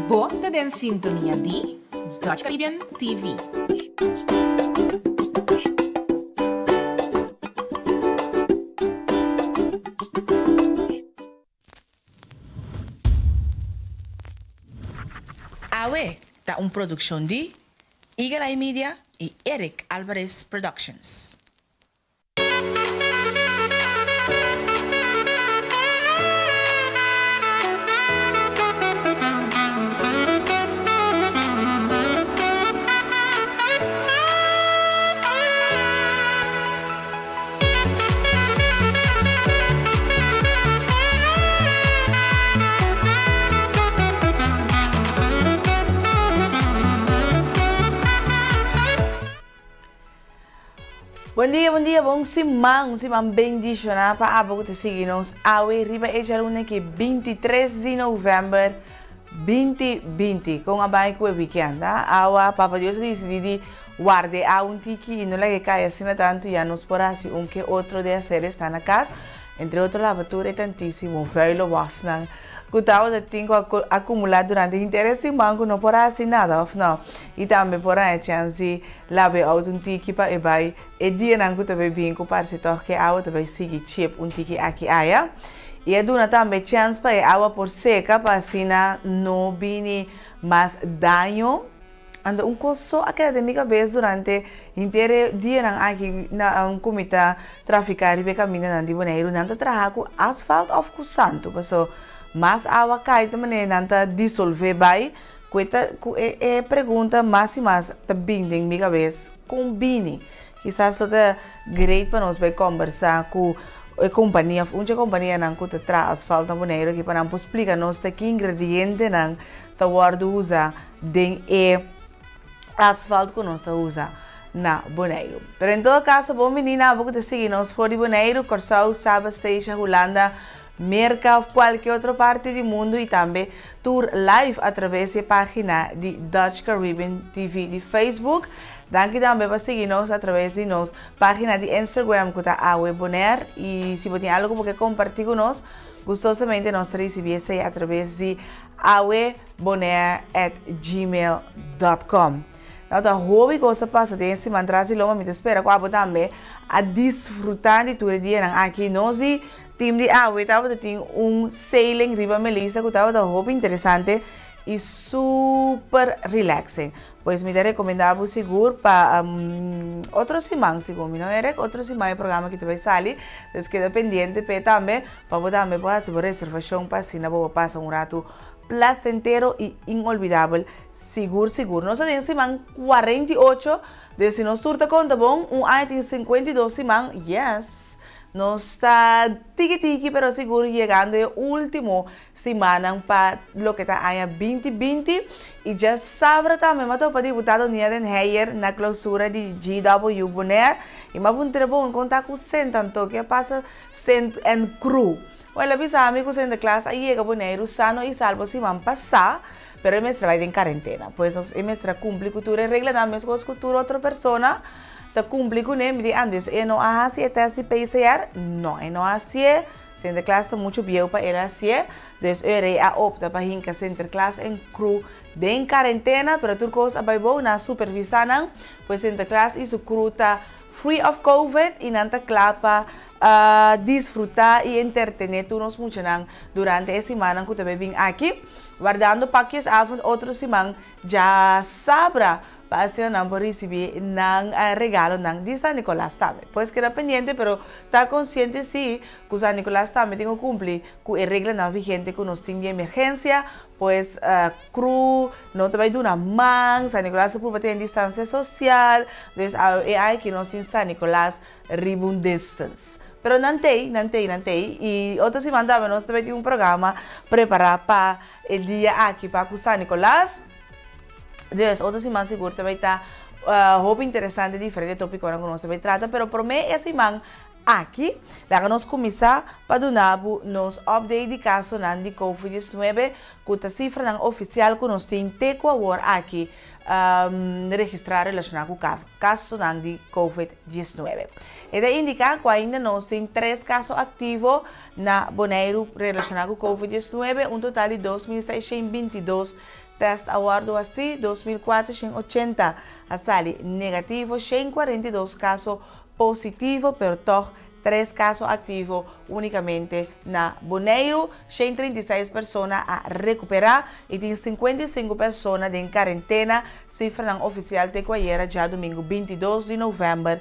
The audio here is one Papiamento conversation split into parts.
Bo ta den sintonia di Dutch Caribbean TV. Awe ta un produccion di Eagle Eye Media y Eric Alvarez Productions. Bon dia, bon dia, bon siman, un siman bendishoná pa abo ku ta sigui nos awe riba e djaluna ki 23 di novèmber 2020. Kon a bai ku e wikènt, ha? Awa, Papa Dios a disidí di warda e awa un tiki i no laga e kai asina tantu ya nos por hasi un ke otro de hacer esta na kas, entre otro laba tur e tantísimo vuile wasnan ku tabata tin ku akumulá durante henter e siman ku no por hasi nada, òf no? I tambe por haña chèns di Laba e outo un tiki pa e bai e dianan ku ta bai bin ku parse tòg ku e awa ta bai sigui chip un tiki aki aya. I a duna tambe chèns pa e awa por seka pa asina no bini mas daño. Anto un kos so a keda den mi kabes durante henter e dianan aki na ku mi ta trafiká riba e kamindanan di Boneiru, nan ta traha ku asfalt òf ku santu? Paso mas awa kai ta manera nan ta disolvé bai. Ku e ta ku e e pregunta mas i mas ta bin den mi kabes, kon bini? Kisas lo ta great pa nos bai kombersá ku e kompania òf un dje kompanianan ku ta traha asfalt na Boneiru aki pa nan por splika nos ta ki ingredientenan ta wòrdu usa den e asfalt ku nos ta usa na Boneiru. Pero en todo kaso bon bini na abo ku ta sigui nos for di Boneiru, Kòrsou, Saba, Statia, Hulanda, Merka of kualke otro parti di mundu i tambe tur live atraves di e pagina di Dutch Caribbean TV di Facebook. Danki tambe pa sigui nos atraves di nos pagina di Instagram ku ta Awe Bonaire i si bo tin algu ku bo ke kompartí ku nos, gustosamente nos ta risibí esei atraves di awebonaire at gmail dot com. Nou ta hopi kos ta pasa den e siman tras di loma, mi ta spera ku abo tambe a disfrutá di tur e dianan aki. Nos di Team di awe tabata tin un sailing riba Melissa cu tabata hopi interesante y super relaxing. Pues mi ta recomenda bo sigur pa otro siman, segun mi no Eric, otro siman e programa aki ta bay sali. Entonces keda pendiente p'e tambe pa bo tambe por haci bo reservacion pa asina bo por pasa un rato placentero y inolvidabel sigur sigur. Nos ta den siman 48, dus si nos tur ta conta bon, un aña tin 52 siman, yes! Nos ta tiki tiki pero sigur yegando e ultimo simannan pa loke ta aña 2020 y djasabra tambe m'a topa diputado Nia den Heyer na clausura di GW Bonaire y m'a puntra bon con ta cu Sint anto ke a pasa Sint en crew. Well a bisa mi cu Sinterklaas a yega Boneiru sano y salvo siman pasa pero e mester bay den cuarentena pues nos e mester a cumpli cu tur e reglanan mescos cu tur otro persona. Ta cumpli cune, mi di Andries, e no a haci e test di PCR? No, e no a hacié, Sinterklaas ta mucho bieu pa el hacié, dus e rey a opta pa hinca Sinterklaas en crew den cuarentena, pero tur cos a bay bon, nan a supervisa nan, pues Sinterklaas y su crew ta free of covid y nan ta cla pa disfruta y entertene tur nos muchanan durante e simannan cu ta bay bin aki, wardando pakjesavond otro siman djasabra. Pa asina nan por ricibi nan regalonan di San Nicolas tambe. Pues keda pendiente pero ta consciente si cu San Nicolas tambe tin cu cumpli cu e reglanan vigente cu nos tin di emergencia, pues cru no ta bay duna man, San Nicolas ta purba tene distancia social, dus e aña aki nos tin San Nicolas riba un distance. Pero nan t'ey, nan t'ey, nan t'ey y otro siman tambe nos ta bay tin un programa prepara pa e dia aki pa cu San Nicolas. Dus otro siman sigur ta bay ta hopi interesante diferente topiconan cu nos ta bay trata, pero prome e siman aki laga nos cuminsa pa duna bo nos update di casonan di covid 19 cu ta cifranan oficial cu nos tin te cu awor aki registra relaciona cu casonan di covid 19. E ta indica cu ainda nos tin tres caso activo na Boneiru relaciona cu covid 19, un total di 2622. Tèst a wòrdu hasí, 2480 a sali negativo, 142 kaso positivo, pero tòg 3 kaso aktivo únikamente na Boneiru. 136 persona a rekuperá i tin 55 persona den karentena, sifranan ofisial te ku ayera djadumingu 22 di novèmber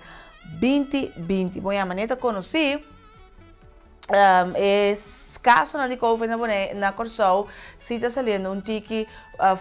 2020. Bon, ya manera ta konosí, e kasonan di COVID na Boneiru, na Kòrsou si ta saliendo un tiki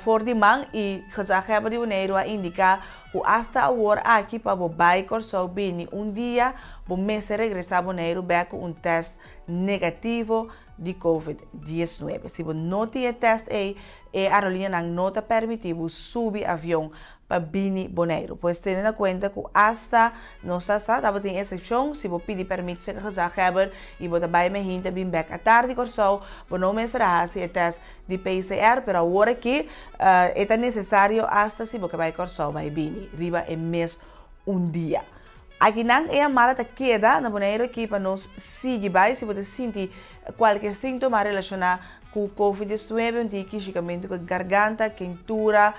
for di man i gezaghebber di Boneiru a indiká ku asta awor aki pa bo bai Kòrsou bini un dia bo mester regresá Boneiru bèk ku un tèst negativo di COVID 19. Si bo no tin e tèst ei, e aerolíneanan no ta pèrmití bo subi avion pa bini Boneiru. Pues tene na kuenta ku asta nos ta sa tabatin eksepshon, si bo pidi pèrmit serka gezaghebber i bo ta bai mehinta bin bèk atardi Kòrsou, bo no mester a hasi e tèst di PCR, pero awor aki e ta nesesario asta si bo ke bai Kòrsou bai bini riba e mes un dia. Akinan e yamada ta keda na Boneiru aki pa nos sigui bai si bo ta sinti kualke síntoma relashoná ku Covid 19, un tiki kishikamentu ku garganta, kentura,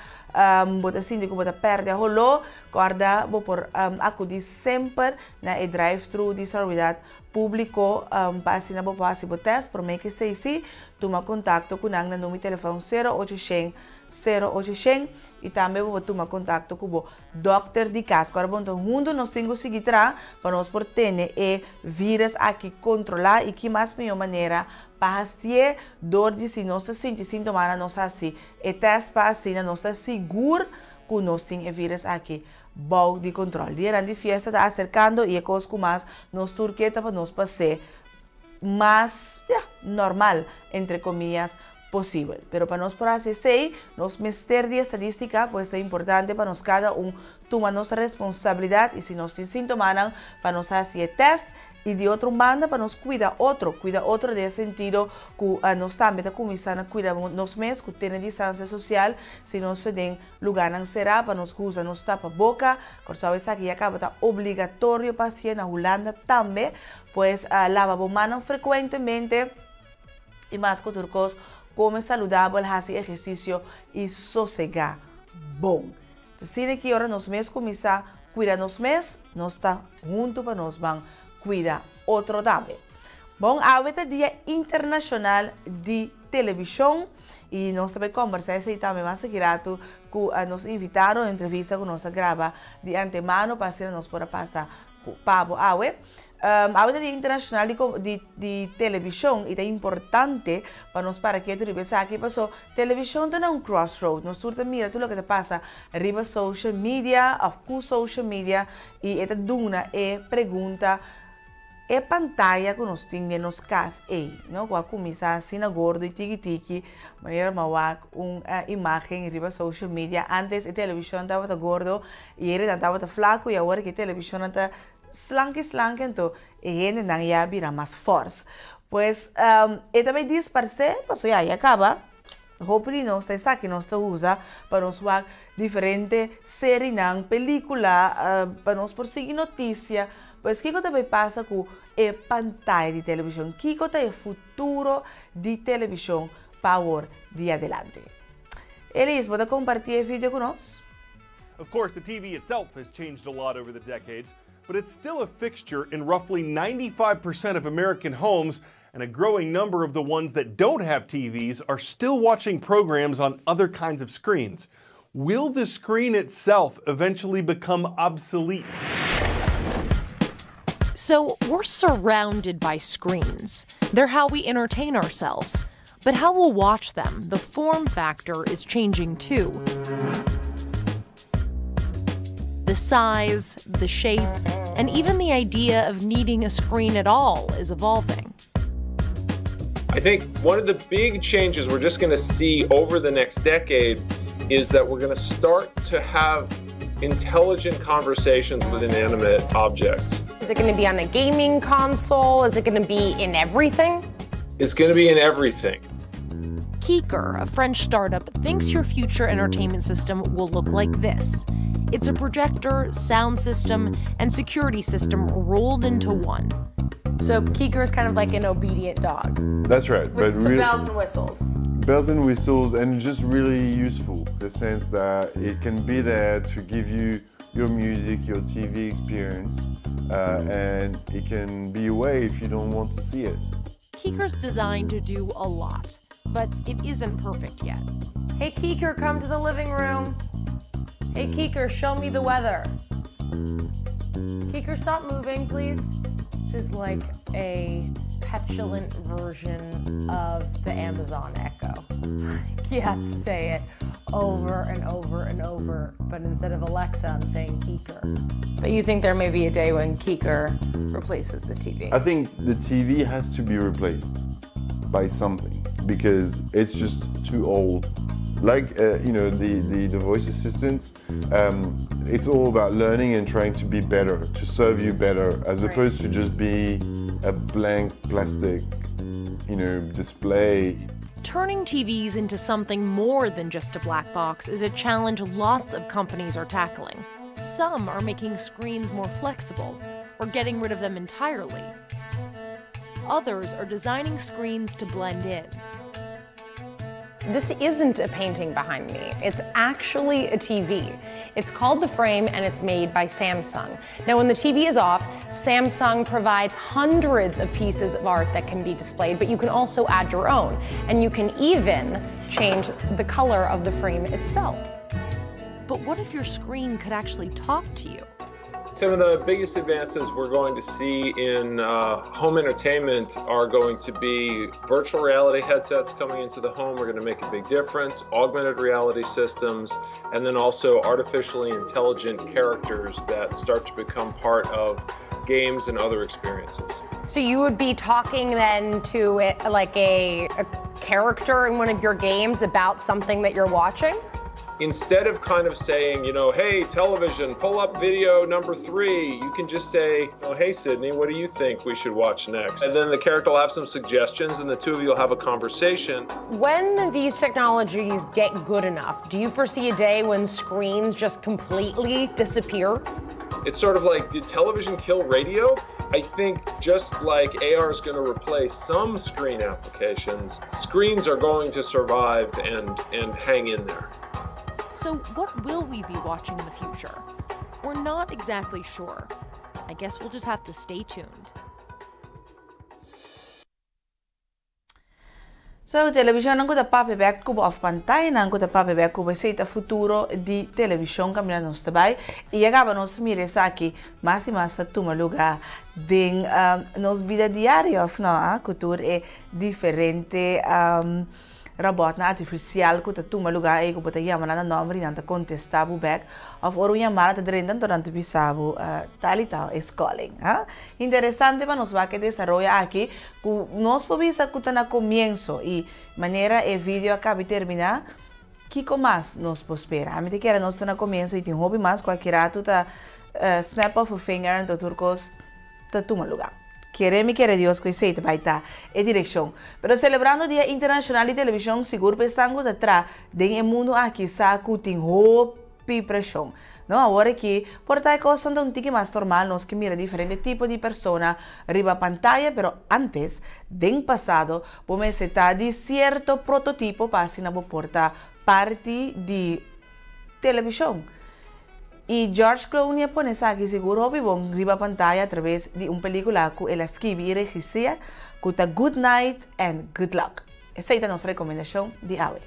bo ta sinti ku bo ta pèrdè holó, kòrda bo por akudí semper na e drive-thru di Salubridat Públiko pa asina bo por hasi bo tèst. Promé ku esei sí, tuma kontakto ku nan na number di telefòn sero ocho shen, sero ocho shen i tambe bo por tuma kontakto ku bo Dòkter di kas. Ku ora bon ta huntu nos tin ku sigui traha pa nos por tene e vírus aki kontrolá i ki mas mihó manera pa hasié dor di si nos ta sinti síntomanan nos hasi e tèst pa asina nos ta sigur ku nos tin e vírus aki bou di kontrol. Dianan di fiesta ta aserkando i e kos ku mas nos tur ke ta pa nos pas'é mas, ya, normal, entre komiyas, posibel. Pero pa nos por hasi esei, nos mester di estadistica, pues ta importante pa nos cada un tuma nos responsabilidad y si nos tin sintomanan pa nos hasi e test y di otro un banda pa nos cuida otro, cuida otro den e sentido cu nos tambe ta cuminsa na cuida nos mes cu tene distancia social, si nos ta den lugarnan cera pa nos usa nos tapa boca, Corsou esaki ya caba ta obligatorio pa hacié na Hulanda tambe, pues lava bo mannan frecuentemente. I mas ku tur kos, kome saludabel, hasi ehersisio i sosegá bon. Ta asina ki ora nos mes kuminsá kuida nos mes, nos ta huntu pa nos ban kuida otro tambe. Bon, awe ta Dia Internashonal di Televishon i nos ta bai kòmbersá esei tambe mas aki ratu ku nos invitado, un entrevista ku nos a graba di antemano pa asina nos por a pasa ku pa bo awe. Awe ta dia internashonal di di di televishon i ta importante pa nos para ketu riba esaki paso televishon ta na un crossroad. Nos tur ta mira tur loke ta pasa riba social media òf ku social media i e ta duna e pregunta e pantaya ku nos tin den nos kas ei no ku a kuminsá asina gordo i tiki tiki manera mi a wak un imagen riba social media antes e televishon tabata gordo i e renan tabata flaku i awor ku e televishonnan ta Slanki slanki anto e hendenan ya bira mas fòrs. Pues e ta bay disparsé pasobra ya ya kaba. Hopi di nos ta esaki nos ta usa pa nos wak diferente serinan, pelikula, pa nos por sigui notisia. Pues kiko ta bay pasa ku e pantaya di televishon? Kiko ta e futuro di televishon pa awor di adelante? Elis, bo ta kompartí e video ku nos? Of course, the TV itself has changed a lot over the decades, but it's still a fixture in roughly 95% of American homes, and a growing number of the ones that don't have TVs are still watching programs on other kinds of screens. Will the screen itself eventually become obsolete? So, we're surrounded by screens. They're how we entertain ourselves. But how we'll watch them, the form factor is changing too. The size, the shape, and even the idea of needing a screen at all is evolving. I think one of the big changes we're just going to see over the next decade is that we're going to start to have intelligent conversations with inanimate objects. Is it going to be on a gaming console? Is it going to be in everything? It's going to be in everything. Keecker, a French startup, thinks your future entertainment system will look like this. It's a projector, sound system, and security system rolled into one. So Keecker is kind of like an obedient dog. That's right. With some bells and whistles. Bells and whistles and just really useful, the sense that it can be there to give you your music, your TV experience, and it can be away if you don't want to see it. Keekar's designed to do a lot, but it isn't perfect yet. Hey, Keeker, come to the living room. Hey, Keeker, show me the weather. Keeker, stop moving, please. This is like a petulant version of the Amazon Echo. I can't say it over and over and over, but instead of Alexa, I'm saying Keeker. But you think there may be a day when Keeker replaces the TV? I think the TV has to be replaced by something because it's just too old. Like, the voice assistants, it's all about learning and trying to be better, to serve you better, as opposed to just be a blank plastic display. Turning TVs into something more than just a black box is a challenge lots of companies are tackling. Some are making screens more flexible or getting rid of them entirely. Others are designing screens to blend in. This isn't a painting behind me. It's actually a TV. It's called The Frame and it's made by Samsung. Now, when the TV is off, Samsung provides hundreds of pieces of art that can be displayed, but you can also add your own. And you can even change the color of the frame itself. But what if your screen could actually talk to you? Some of the biggest advances we're going to see in home entertainment are going to be virtual reality headsets coming into the home are going to make a big difference, augmented reality systems, and then also artificially intelligent characters that start to become part of games and other experiences. So you would be talking then to a character in one of your games about something that you're watching? Instead of kind of saying, hey, television, pull up video number 3, you can just say, oh, hey, Sydney, what do you think we should watch next? And then the character will have some suggestions and the two of you will have a conversation. When these technologies get good enough, do you foresee a day when screens just completely disappear? It's sort of like, did television kill radio? I think just like AR is going to replace some screen applications, screens are going to survive and hang in there. So what will we be watching in the future? We're not exactly sure. I guess we'll just have to stay tuned. So, televishon nan ku ta papia bèk ku bo òf pantaya nan ku ta papia bèk ku bo, esei ta futuro di televishon kaminda nos ta bai. I ya kaba nos ta mira esaki mas i mas ta tuma lugá den nos bida diario, òf no? Ah, ku tur e diferente robòtnan artifisial ku ta tuma lugá ei ku bo ta yama nan na nòmber i nan ta kontestá bo bèk òf ora un yamada ta drenta anto nan ta bisa bo tal i tal is calling. Ah, interesante pa nos wak e desaroyo aki ku nos por bisa ku ta na komienso i manera e video a kaba i terminá, kiko mas nos por spera? Ami ta kere nos ta na komienso i tin hopi mas kualke ratu ta snap of a finger anto tur kos ta tuma lugá. Kere mi kere Dios ku esei ta bai ta e direkshon. Pero selebrando Dia Internashonal di Televishon sigur pa esnan ku ta tra den e mundu aki sa ku tin hopi preshon. No, awor aki por ta e kosnan ta un tiki mas normal, nos ke mira diferente tipo di persona riba pantaya, pero antes, den pasado, bo mester ta di sierto prototipo pa asina bo por ta parti di televishon. I George Clooney a pone esaki sigur hopi bon riba pantaya atraves di un pelikula ku el a skibi i regisia ku ta Good Night and Good Luck. Esei ta nos rekomendashon di awe.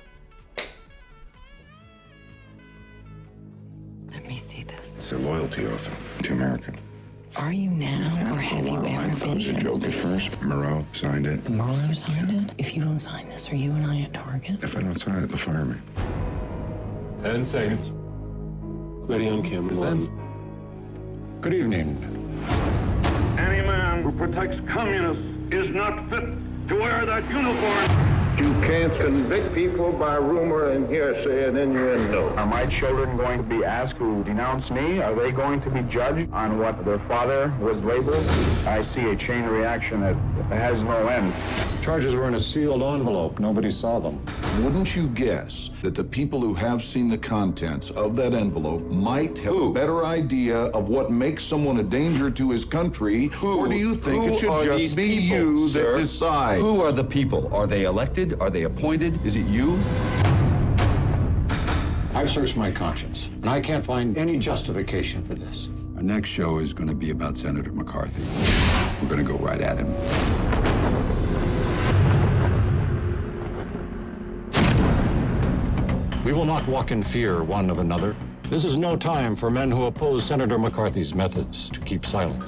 Let me see this. It's a loyalty oath to America. Are you now, or have you I ever thought it was a been? joke at first. Moreau signed it. Moreau signed it? If you don't sign this, are you and I a target? If I don't sign it, they'll fire me. 10 seconds. Ready on camera one. Good evening. Any man who protects communists is not fit to wear that uniform. You can't convict people by rumor and hearsay and innuendo. Are my children going to be asked to denounce me? Are they going to be judged on what their father was labeled? I see a chain reaction that has no end. Charges were in a sealed envelope. Nobody saw them. Wouldn't you guess that the people who have seen the contents of that envelope might have a better idea of what makes someone a danger to his country? Or do you think Who it should are just these be people, you sir? that decides? Who are the people? Are they elected? Elected? Are they appointed? Is it you? I've searched my conscience, and I can't find any justification for this. Our next show is going to be about Senator McCarthy. We're going to go right at him. We will not walk in fear one of another. This is no time for men who oppose Senator McCarthy's methods to keep silent.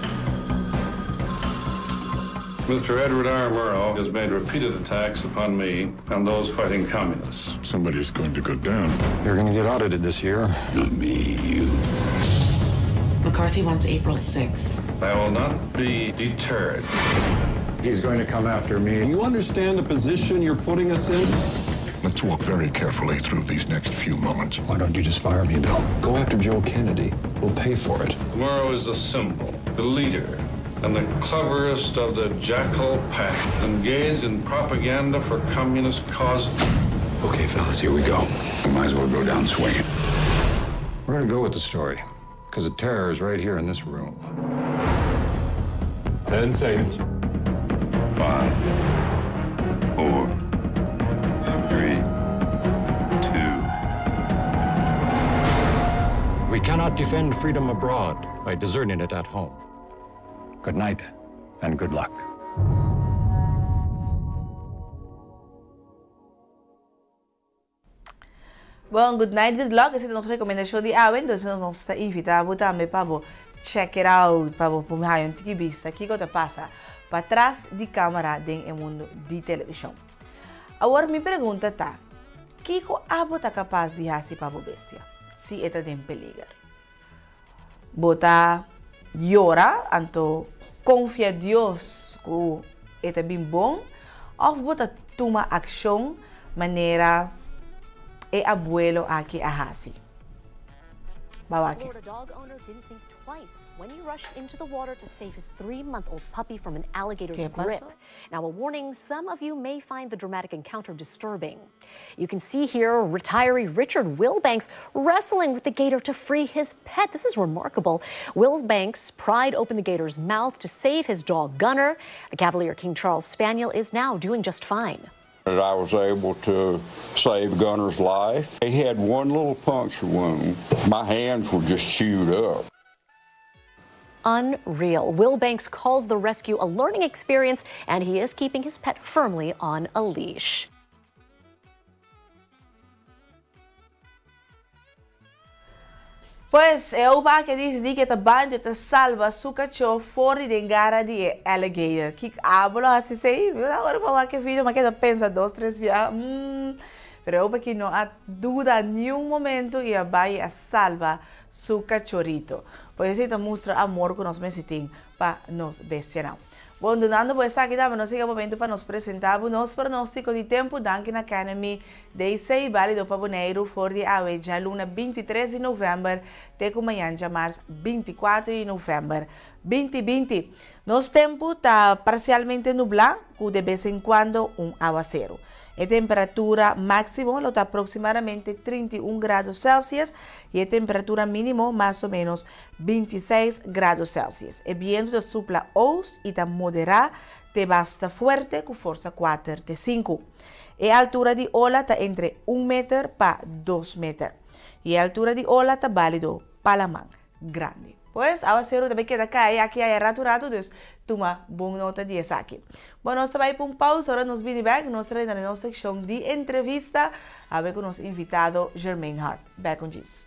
Mr. Edward R. Murrow has made repeated attacks upon me and those fighting communists. Somebody's going to go down. You're going to get audited this year. Not me, you. McCarthy wants April 6th. I will not be deterred. He's going to come after me. You understand the position you're putting us in? Let's walk very carefully through these next few moments. Why don't you just fire me, Bill? Go after Joe Kennedy. We'll pay for it. Murrow is the symbol, the leader, and the cleverest of the jackal pack, engaged in propaganda for communist causes. Okay, fellas, here we go. We might as well go down swinging. We're going to go with the story, because the terror is right here in this room. 10 seconds. 5, 4, 3, 2. We cannot defend freedom abroad by deserting it at home. Good night and good luck. Bon, good night, good luck. Esei ta nos rekomendashon di awe. Entonces nos ta invitá bo tambe pa bo check it out, pa bo por haña un tiki bista kiko ta pasa patras di kámara den e mundu di televishon. Awor mi pregunta ta, kiko abo ta kapas di hasi pa bo bestia si e ta den peliger? Bo ta yora, anto konfia Dios ku e ta bin bon, òf bo ta tuma akshon manera e abuelo aki a hasi? Bou aki. Florida dog owner didn't think twice when he rushed into the water to save his three-month-old puppy from an alligator's grip. Now, a warning, some of you may find the dramatic encounter disturbing. You can see here retiree Richard Wilbanks wrestling with the gator to free his pet. This is remarkable. Wilbanks pried open the gator's mouth to save his dog Gunner. The Cavalier King Charles Spaniel is now doing just fine. I was able to save Gunner's life. He had one little puncture wound. My hands were just chewed up. Unreal. Wilbanks calls the rescue a learning experience, and he is keeping his pet firmly on a leash. Pues, e opa aki a disidí ku e ta bai e ta salba su kachó for di den gara di e alligator. Kiko abo lo hasi esei? Mi ora pa wak e video mi a keda pensa dos tres bia, mm. Pero e opa aki no a duda niun momento i a bai i a salba su kachorito. Pues esei ta mustra amor ku nos mester tin pa nos bestianan. Bon, dunando bo esaki tambe nos yega momento pa nos presenta bo nos pronóstiko di tempu danki na Academy DC bálido pa Boneiru for di awe djaluna 23 di novèmber te ku mañan djamars 24 di novèmber 2020. Nos tempu ta parsialmente nublá ku de bes en kuando un awaseru. E temperatura máksimo lo ta aproksimadamente 31 grado Celsius i e temperatura mínimo mas o ménos 26 grado Celsius. E bientu ta supla oos i ta moderá te basta fuerte ku forsa kuater te sinku. E altura di ola ta entre un meter pa dos meter. I e altura di ola ta bálido pa laman grandi. Pues, awaseru ta bay keda kai aki aya ratu ratu, dus tuma bon nota di esaki. Bon, nos ta bay pa un pausa, ora nos bini bek, nos ta rena den nos seccion di entrevista, awe cu nos invitado Jermaine Hart. Bek un djis.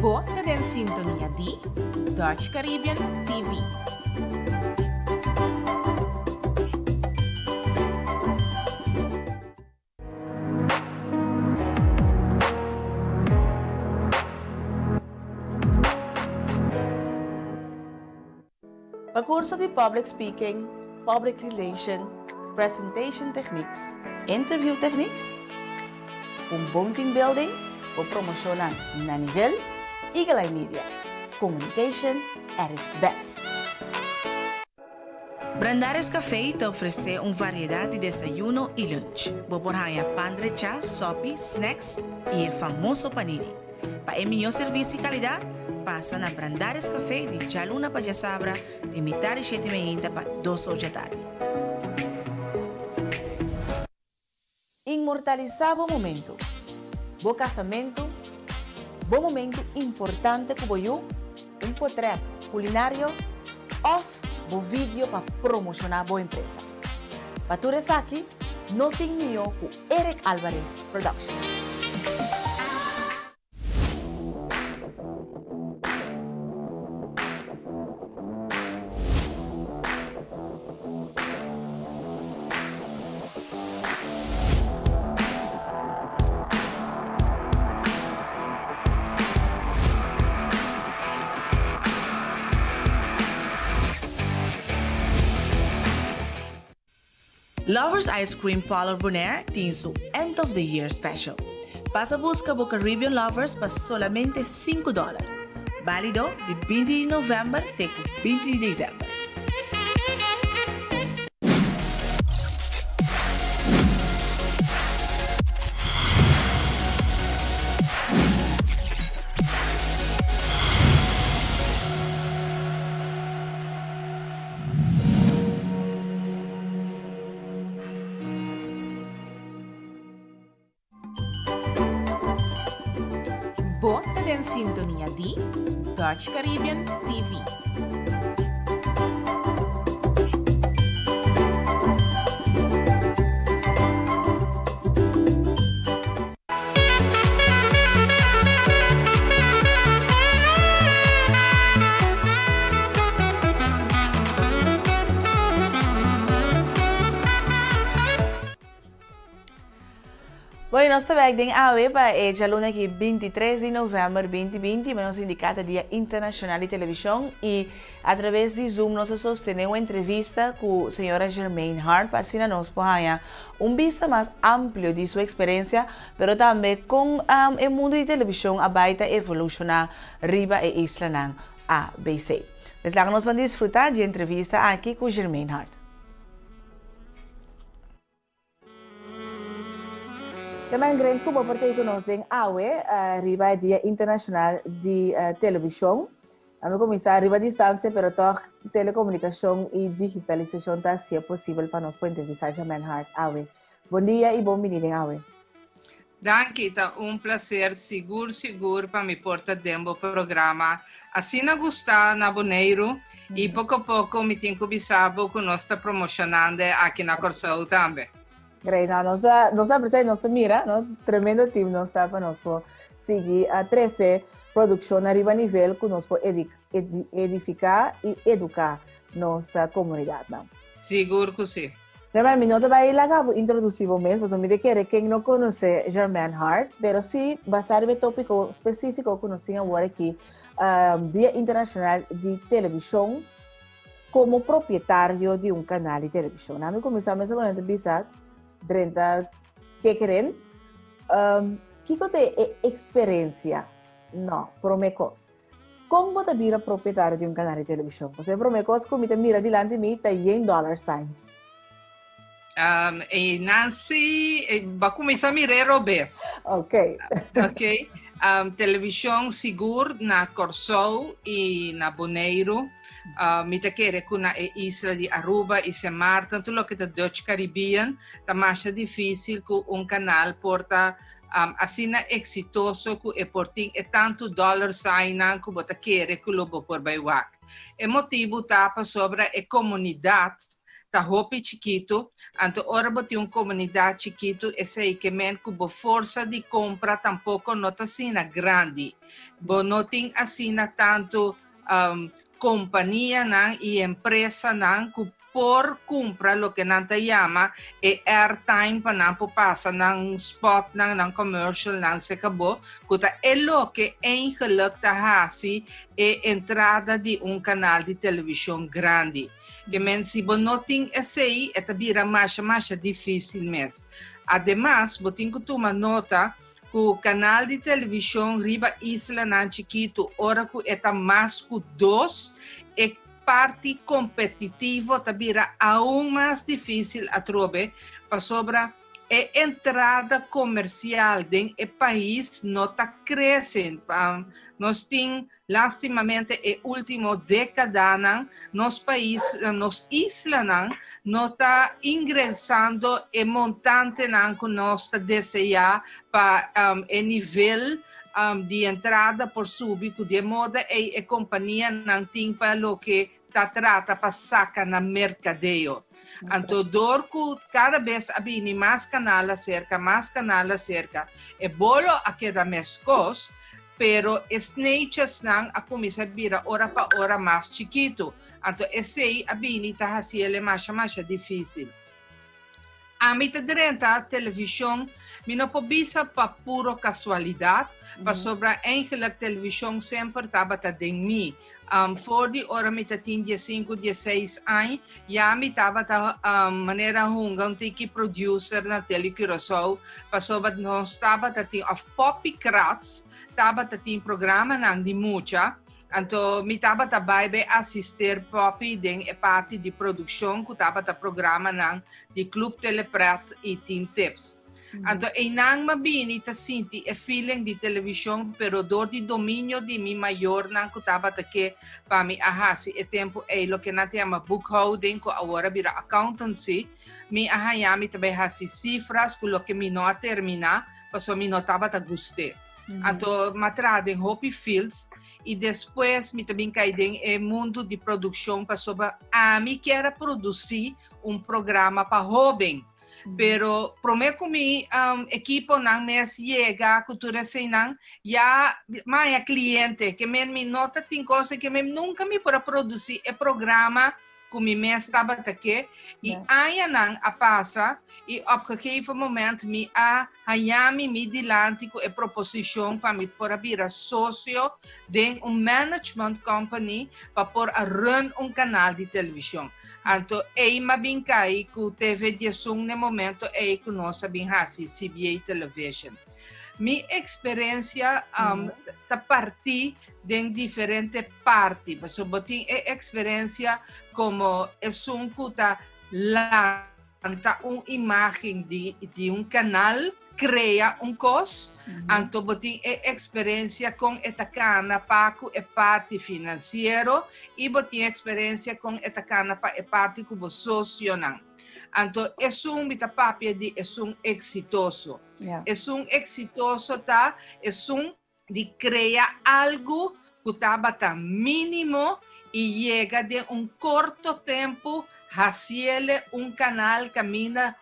Bo ta den sintonia di Dutch Caribbean TV. Pa kurso di Public Speaking, Public Relation, Presentation Techniques, Interview Techniques, un bon team building, bo promoshonnan na nivel, Eagle Eye Media, communication at its best. Brandaris Café ta ofresé un variedat di desayuno i lunch. Bo por haña pan drechá, sòpi, snacks i e famoso panini. Pa e mihó servisio i kalidat, pasa na Brandaris Café di djaluna pa djasabra di mitar di shete meinta pa dos or djatardi. Inmortalisá bo momentu, bo kasamentu, bo momentu importante ku bo yu, un potrèt kulinario òf bo video pa promoshoná bo empresa. Pa tur esaki no tin mihó ku Eric Alvarez Production. Lovers Ice Cream Parlor Bonaire tin su End of the Year Special. Pasa busca bo Caribbean Lovers pa solamente sinku dòler. Bálido di binti di novèmber te ku binti di desèmber. Bo ta den sintonia di Dutch Caribbean TV. Bueno, nos ta bek den awe pa e djaluna aki 23 di november 2020, nos indica ta Dia Internacional di Television y a traves di Zoom nos a sostene un entrevista cu señora Germaine Hart pa asina nos por haña Un bista mas amplio di su eksperensia, pero tambe kon e mundu di televishon a bai ta evolushoná riba e islanan ABC. Pues laga nos ban disfrutá di e entrevista aki ku Germaine Hart. Germaine, gran ku bo por ta ei ku nos den awe riba e Dia Internashonal di Televishon. A mi kuminsá riba distansia, pero tòg telekomunikashon i digitalisashon ta hasié posibel pa nos por entrevistá Germaine Hart awe. Bon dia i bon bini den awe. Danki, ta un plaser sigur sigur pa mi por ta den bo programa asina gustá na Boneiru i poko poko mi tin ku bisa bo ku nos ta promoshonando aki na Kòrsou tambe. Great, no, nos ta, nos ta aprecia y nos ta mira, no, tremendo team nos ta pa nos por sigui a trece produccion ariba nivel cu nos por edifica y educa nos comunidadnan. Sigur cu si. Germaine, mi no ta bay laga bo introduci bo mes, pasobra mi ta kere ken no conoce Germaine Hart, pero si basa riba e topico specifico cu nos tin awor aki, Dia Internacional di Television, Komo propietario di un kanal di televishon, ami kuminsá mes ora ta bisa drenta kekeren, um, kiko ta e eksperensia? No, promé kos. Kon bo ta bira propietario di un kanal di televishon? Pasobra e promé kos ku mi ta mira dilanti mi ta yen dollar signs. Um, e Nancy, eh, ba kuminsá mir'é robes. Ok. Ok. Um, televishon sigur na Kòrsou i na Boneiru. Uh, mi ta kere ku na e isla di Aruba i Sint Maarten, tur loke ta Dutch Caribbean, ta masha difísil ku un kanal por ta um, asina eksitoso ku e por tin e tantu dollar signnan ku bo ta kere ku lo bo por bai wak. E motibu ta pasobra e komunidat ta hopi chikitu, anto ora bo tin un komunidat chikitu esei ke men ku bo forsa di kompra tampoko no ta asina grandi. Bo no tin asina tantu kompanianan i empresanan ku por kumpra loke nan ta yama e airtime pa nan por pasa nan spotnan, nan commercialnan seka bo, ku ta e loke eigenlik ta hasi e entrada di un kanal di televishon grandi. Ke men si bo no tin esei e ta bira masha masha difísil mes. Ademas bo tin ku tuma nota ku kanal di televishon riba islanan chikitu ora ku e ta mas ku dos e. parti kompetitivo ta bira aun mas difísil atrobe pasobra e entrada komersial den e pais no ta krese. Nos tin lastimamente e último dékadanan nos pais, nos islanan no ta ingresando e montantenan ku nos ta deseá pa e nivel di entrada por subi ku di e moda ei e kompanianan tin pa loke ta trata pa saka na merkadeo. Anto dor ku kada bes a bini mas kanal aserka, mas kanal aserka, e bolo a keda meskos, pero e sneetjesnan a kuminsá bira ora pa ora mas chikitu. Anto esei a bini ta hasiel e masha masha difísil. Ami ta drenta televishon, mi no por bisa pa puro kasualidat, pasobra eigenlijk televishon semper tabata den mi. For di ora mi ta tin diesinku, dieseis añ, ya mi tabata manera hunga un tiki producer na Tele Curaçao, pasobra nos tabata tin, òf Poppy Kratz tabata tin programanan di mucha. Anto mi tabata bai bay asister Poppy den e parti di produccion cu tabata programanan di Club Telepret y Teen Tips. Anto eynan m'a bini ta sinti e feeling di television pero door di dominio di mi mayornan cu tabata ke pa mi a haci e tempo ey loke nan ta yama boekhouding cu awor a bira accountancy, mi a haya mi ta bay haci cifras cu loke mi no a termina pasobra mi no tabata gust'e. Anto m'a traha den hopi fields y despues mi ta bin cay den e mundo di produccion pasobra ami kier a produci un programa pa hoben. Pero prome cu mi equiponan mes yega cu tur eseynan ya maya cliente ke men mi no ta tin cosa ke men nunca mi por a produci e programa ku mi mes tabata ke i añanan a pasa i op gegeven moment mi a haña mi mi dilanti ku e proposishon pa mi por a bira sosio den un management company pa por a run un kanal di televishon. Anto ei m'a bin kai ku TV 11 n'e momento ei ku nos a bin hasi CBA Television. Mi eksperensia ta partí den diferente parti, pasobra bo tin e eksperensia komo esun ku ta lanta un imágen di di un kanal, krea un kos, anto bo tin e eksperensia kon e ta kana pa ku e parti finansiero i bo tin eksperensia kon e ta kana pa e parti ku bo sosionan. Anto esun mi ta papia di esun eksitoso. Esun eksitoso ta esun di krea algu ku tabata mínimo i yega den un korto tempu hasiele un kanal kaminda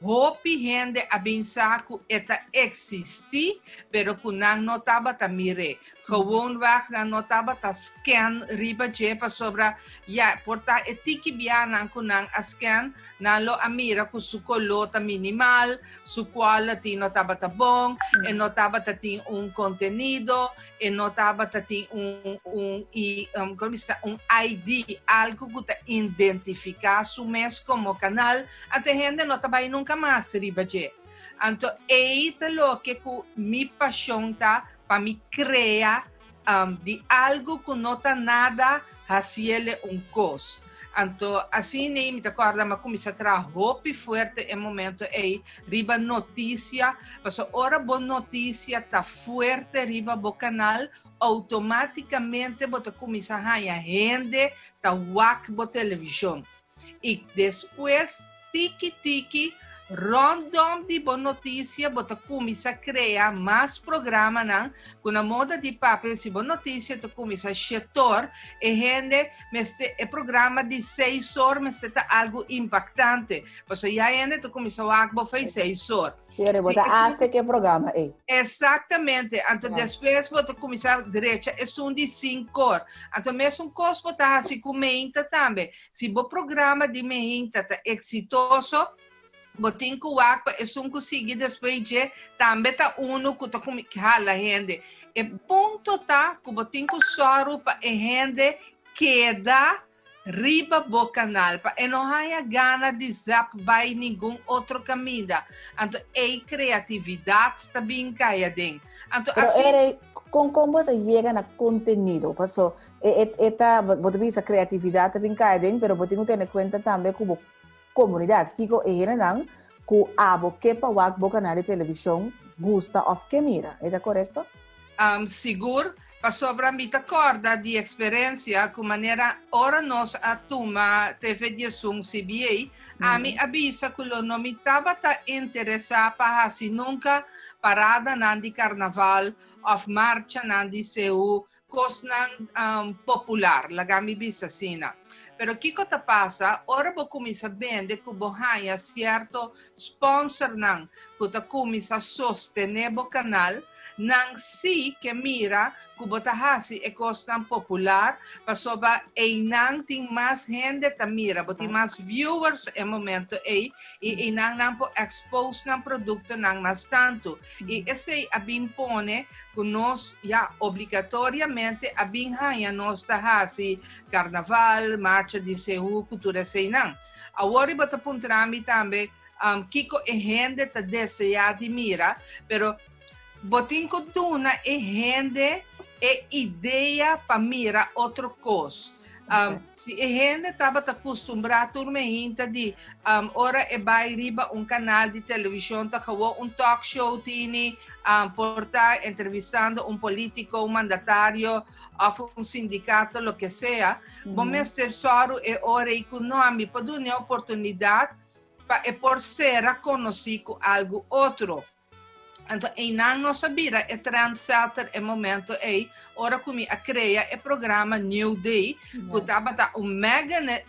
hopi hende a bin sa ku e ta eksistí pero ku nan no tabata mir'é. Gewoonweg nan no tabata scan riba dje pasobra ya por ta e tiki bianan ku nan a scan nan lo a mira ku su koló ta minimal, su quality no tabata bon, e no tabata tin un contenido, e no tabata tin un, un, i, um, como bisa, un ID, algo cu ta identifica su mes como canal, anto e hende no ta bay nunca mas riba dje. Anto ey ta loke cu mi pasion ta pa mi crea um, di algo cu no ta nada haciele un cos. Anto asina ei mi ta corda mi a cuminsa traha hopi fuerte e momento ei riba noticia, pasobra ora bo noticia ta fuerte riba bo canal, automaticamente bo ta cuminsa haya hende ta wak bo television. I despues tiki tiki rondom di bo notisia bo ta kuminsá krea mas programanan ku na moda di papia si bo notisia ta kuminsá shetor e hende mester e programa di seis or mester ta algu impaktante pasobra ya hende ta kuminsá wak bo fei seis or. Pero bo ta hace ke programa ei. Exactamente. Anto despues bo ta kuminsá drecha esun di sinkor. Anto mesun kos bo ta hasi ku meinta tambe. Si bo programa di meinta ta eksitoso, bo tin ku wak pa esun ku sigui despues dje tambe ta unu ku ta hala hende. E punto ta ku bo tin ku sòru pa e hende keda riba bo kanal pa e no haña gana di zap bai ningun otro kaminda. Anto ei kreatividat ta bin kai aden. Anto Pero asina. Ere, kon kon bo ta yega na kontenido? Paso E, e, ta, bo ta bisa kreatividat ta bin kai den, pero bo tin ku tene kuenta tambe ku bo komunidat. Kiko e hendenan ku abo ke pa wak bo kanal di televishon gusta òf ke mira. E ta korekto? Sigur, pasobra mi ta kòrda di eksperensia ku manera ora nos a tuma TV 11 CBA, ami a bisa ku lo no mi tabata interesá pa hasi nunka paradanan di karnaval òf marchanan di seú, kosnan popular, laga mi bisa asina. Pero kiko ta pasa ora bo kuminsá bende ku bo haña sierto sponsornan ku ta kuminsá sostené bo kanal, nan sí ke mira ku bo ta hasi e kosnan popular pasobra einan tin mas hende ta mira, bo tin mas viewers e momento ei i einan nan por expose nan produktonan mas tantu. I esei a bin pone ku nos ya obligatoriamente a bin haña nos ta hasi karnaval, marcha di seú ku tur eseinan. Awor riba ta puntra mi tambe um, kiko e hende ta deseá di mira, pero bo tin ku duna e hende e idea pa mira otro kos. Um, si e hende tabata kustumbrá tur mehinta di um, ora e bai riba un kanal di televishon ta gewoon un talk show tini, um, por ta entrevistando un polítiko, un mandatario òf un sindikato, loke sea, bo mester sòru e ora ei ku no, ami por duna e oportunidat pa e por sera konosí ku algu otro. Anto einan nos a bira e trendsetter e momento ei, ora ku mi a krea e programa New Day, ku tabata un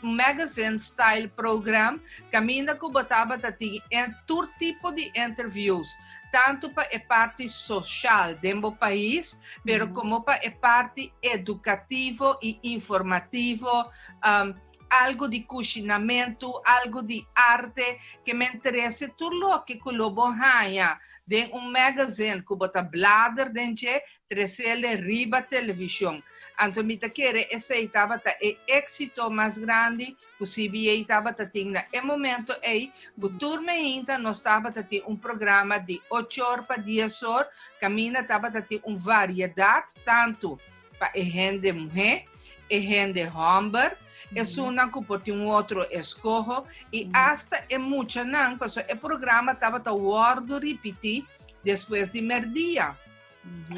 magazine style program, kaminda ku bo tabata tin tur tipo di interviews, tantu pa e parti soshal den bo pais, pero komo pa e parti edukativo i informativo, algu di kushinamentu, algu di arte, ke men trese tur loke ku lo bo haña den un magazine ku bo ta blader den dje, tresele riba televishon. Anto mi ta kere esei tabata e éksito mas grandi ku CBA tabata tin na e momento ei, ku tur meinta nos tabata tin un programa di ocho or pa 10 or, kaminda tabata tin un variedat tantu pa e hende muhé, e hende hòmber, esunnan ku por tin un otro eskoho i asta e muchanan, pasobra e programa tabata wòrdu ripití despues di mèrdia.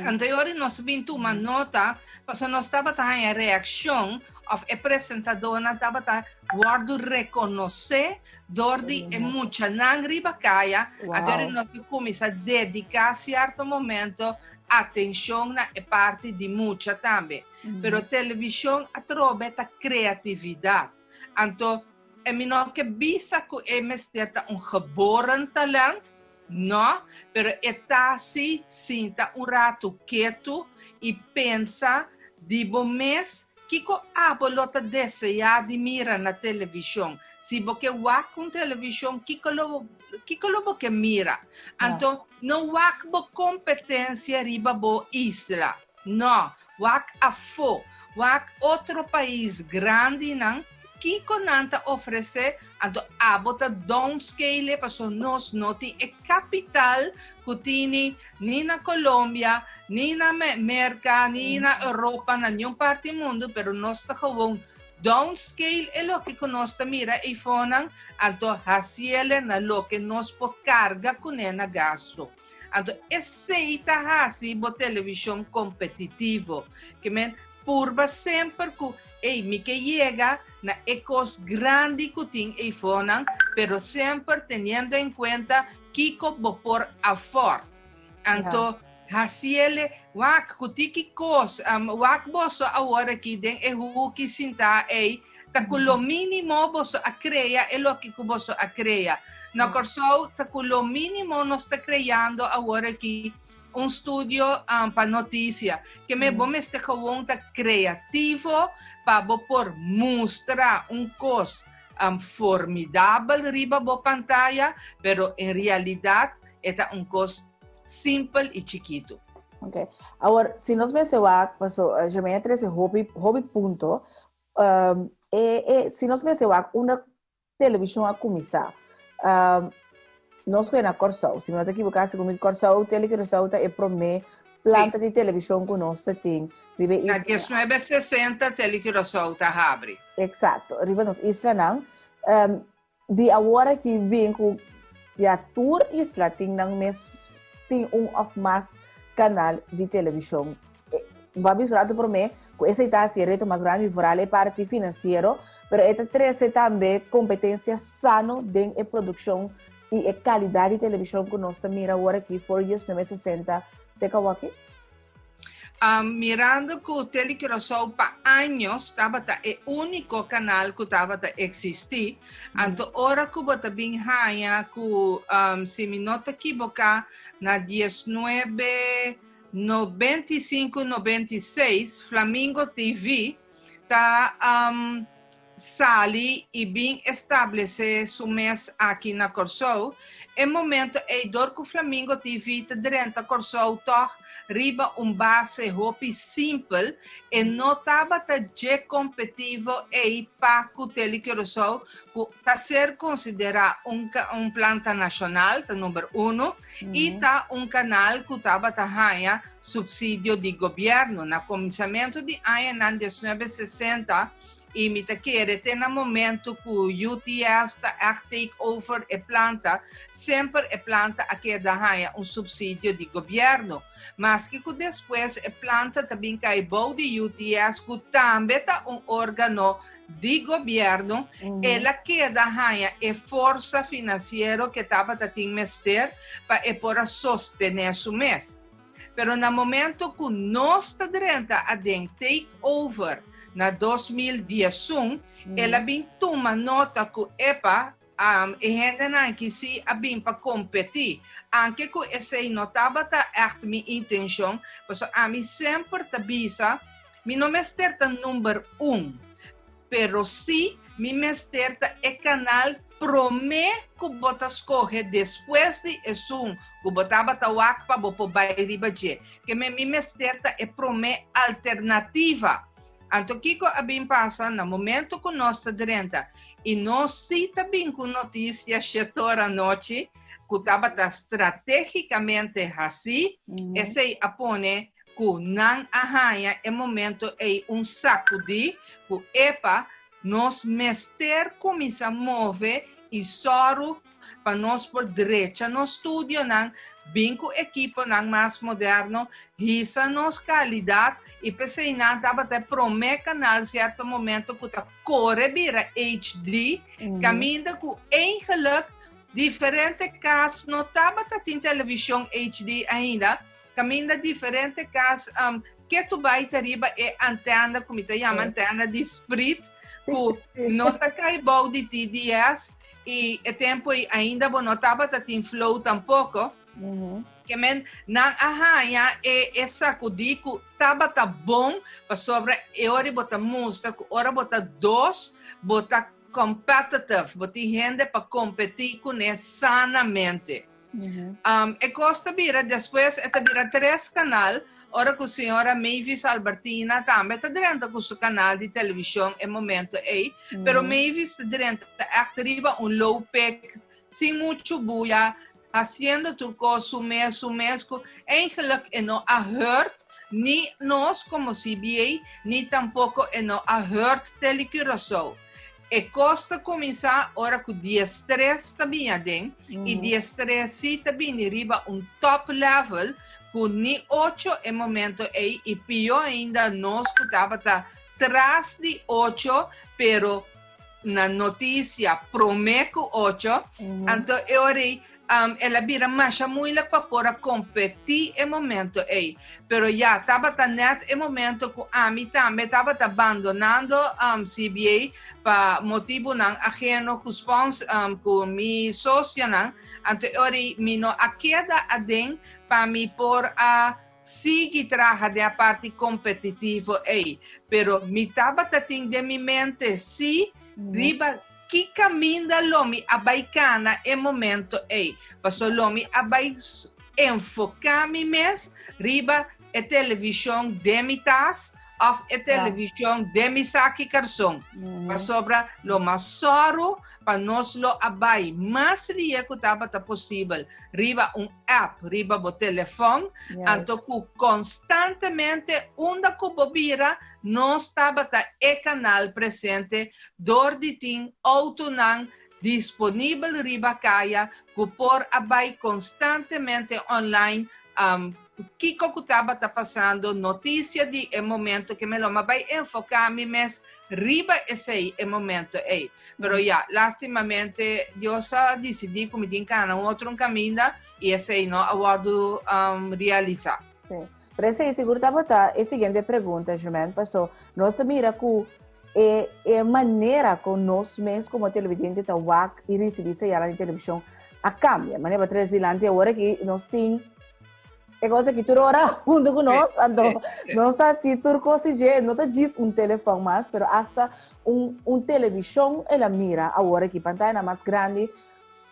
Anto e ora nos bin tuma nota, pasobra nos tabata haña reakshon òf e presentadónan tabata wòrdu rekonosé dor di e muchanan riba kaya, anto e ora nos a kuminsá dediká sierto momento atenshon na e parti di mucha tambe. Pero televishon atrobe ta kreatividat. Anto e mi no ke bisa ku e mester ta un geboren talent, no, pero e ta si sinta un ratu ketu i pensa di bo mes kiko abo lo ta deseá di mira na televishon. Si bo ke wak un televishon, kiko lo kiko lo bo ke mira? Anto no wak bo kompetensia riba bo isla. No, wak afó, wak otro pais grandinan, kiko nan ta ofresé, anto abo ta downscale pasobra nos no tin e kapital ku tini ni na Colombia, ni na Merka, ni na Europa, na niun parti mundu, pero nos ta gewoon downscale e loke ku nos ta mira eifonan, anto hasiele na loke nos por karga kuné na gastu. Anto esei ta hasi bo televishon kompetitivo. Ke men purba semper ku, ey, mi ke yega na e kos grandi ku tin eifonan, pero semper teniendo en kuenta kiko bo por afford. Anto hasiele, wak ku tiki kos, wak boso awor aki den e huki sintá ei, ta ku lo mínimo boso a krea e loke ku boso a krea. Na Kòrsou ta ku lo mínimo nos ta kreando awor aki un studio pa notisia. Ke men bo mester gewoon ta kreativo pa bo por mustra un kos formidabel riba bo pantaya, pero en realidat e ta un kos simpel i chikitu. Ok. Awor, si nos mester wak, paso Jermaine a trese hopi, hopi punto, e, e, si nos mester wak unda televishon a kuminsá, nos kue na Kòrsou, si mi no ta ekiboká, segun mi Kòrsou, Tele Curaçao ta e promé. Planta di televishon ku nos ta tin riba e Na isla. 1960 Telecuraçao ta habri. Eksakto, riba nos islanan. Di awor aki bin ku ya tur isla tin nan mes tin un òf mas kanal di televishon. Bo a bisa un ratu promé ku esei ta hasi e reto mas grandi foral e parti finansiero, pero e ta trese tambe kompetensia sano den e produkshon i e kalidat di televishon ku nos ta mira awor aki for 1960 te kawaki? Mirando ku Tele Curaçao pa años tabata e úniko kanal ku tabata eksistí, anto ora ku bo ta bin haña ku, si mi no ta kiboká, na diesnuebe 95, 96 Flamingo TV ta sali i bin establesé su mes aki na Kòrsou, e momento ei dor ku Flamingo TV ta drenta Kòrsou tòg riba un base hopi simpel, e no tabata dje kompetivo ei pa ku Tele Curaçao ku ta ser konsiderá un un planta nashonal, ta number uno, i ta un kanal ku tabata haña supsidio di gobièrnu. Na kuminsamentu di añanan diesnuebe sesenta I mi ta kere te na momento ku UTS ta ègt take over e planta, semper e planta a keda haña un supsidio di gobièrnu. Maske ku despues e planta ta bin kai bou di UTS ku tambe ta un órgano di gobièrnu, el a keda haña e forsa finansiero ku e tabata tin mester pa e por a sostené su mes. Pero na momento ku nos ta drenta aden take over na 2011, el a bin tuma nota ku epa, e hendenan aki si a bin pa kompetí. Anke ku esei no tabata ègt mi intenshon, pasobra ami semper ta bisa, mi no mester ta number un, Pero si mi mester ta e kanal promé ku bo ta skohe despues di esun ku bo tabata wak pa bo por bai riba dje. Ke men mi mester ta e promé alternativa. Anto kiko a bin pasa na momento ku nos ta drenta i nos si ta bin ku notisia shetor anochi ku tabata stratégikamente hasí, esei a pone ku nan a haña e momento ei un sakudí ku epa, nos mester kuminsá move i sòru pa nos por drecha nos studionan, bin ku ekiponan mas moderno, hisa nos kalidat i p'esei nan tabata e promé kanal sierto momento ku ta kore bira HD, kaminda ku eigenlik diferente kas no tabata tin televishon HD ainda. Kaminda diferente kas um, ke tu bai ta riba e antena ku mi ta yama antena di sprit ku no ta kai bou di TDS i e tempo ei ainda bo no tabata tin flow tampoko. Ke men nan a haña e e sakudí ku tabata bon pasobra e ora bo ta mustra ku ora bo ta dos bo ta competitive, bo tin hende pa kompetí kuné sanamente. Um, e kos ta bira, despues e ta bira tres kanal, ora ku señora Mavis Albertina tambe ta drenta ku su kanal di televishon e momento ei, pero Mavis ta drenta echt riba un low pick, sin mucho buya, haciendo tur kos su mes, su mes, ku eigenlijk e no a hurt ni nos komo CBA, ni tampoko e no a hurt Tele Curaçao. E kos ta kuminsá ora ku 13 ta bini aden i 13 sí ta bini riba un top level ku ni ocho e momento ei i pió ainda nos ku tabata tras di ocho pero na notisia promé ku ocho anto e ora ei Um, el a bira masha moeilijk pa por a competi e momento ei. Pero ya, tabata net e momento ku ami tambe tabata abandonando CBA pa motibunan ajeno ku spons, ku mi socionan. Anto e ora ei mi no a keda aden pa mi por a sigui traha den a parti competitivo ei. Pero mi tabata tin den mi mente si riba ki kaminda lo mi a bai kana e momento ei. Paso lo mi a bai enfoká mi mes riba e televishon den mi tas. òf e televishon den mi saki karson. Pasobra lo mas sòru pa nos lo a bai mas ria ku tabata posibel riba un app riba bo telefòn, anto ku konstantemente unda ku bo bira nos tabata e kanal presente dor di tin outonan disponibel riba kaya ku por a bai konstantemente online kiko ku tabata pasando, notisia di e momento ke mi lo a bai enfoká mi mes riba esei e momento ei. Pero ya, lastimamente Dios a disidí ku mi tin kana un otro kaminda i esei no a wòrdu realisá. Sí. Pero esei sigur tabata e siguiente pregunta, Germaine, paso nos ta mira ku e e manera ku nos mes komo televidente ta wak i risibí señalnan di televishon a kambia. Manera bo tres dilanti awor aki nos tin e kos aki tur ora huntu ku nos, anto nos ta hasi tur kos di dje, no ta djis un telefòn mas, pero asta un un televishon el a mira awor aki, pantayanan mas grandi,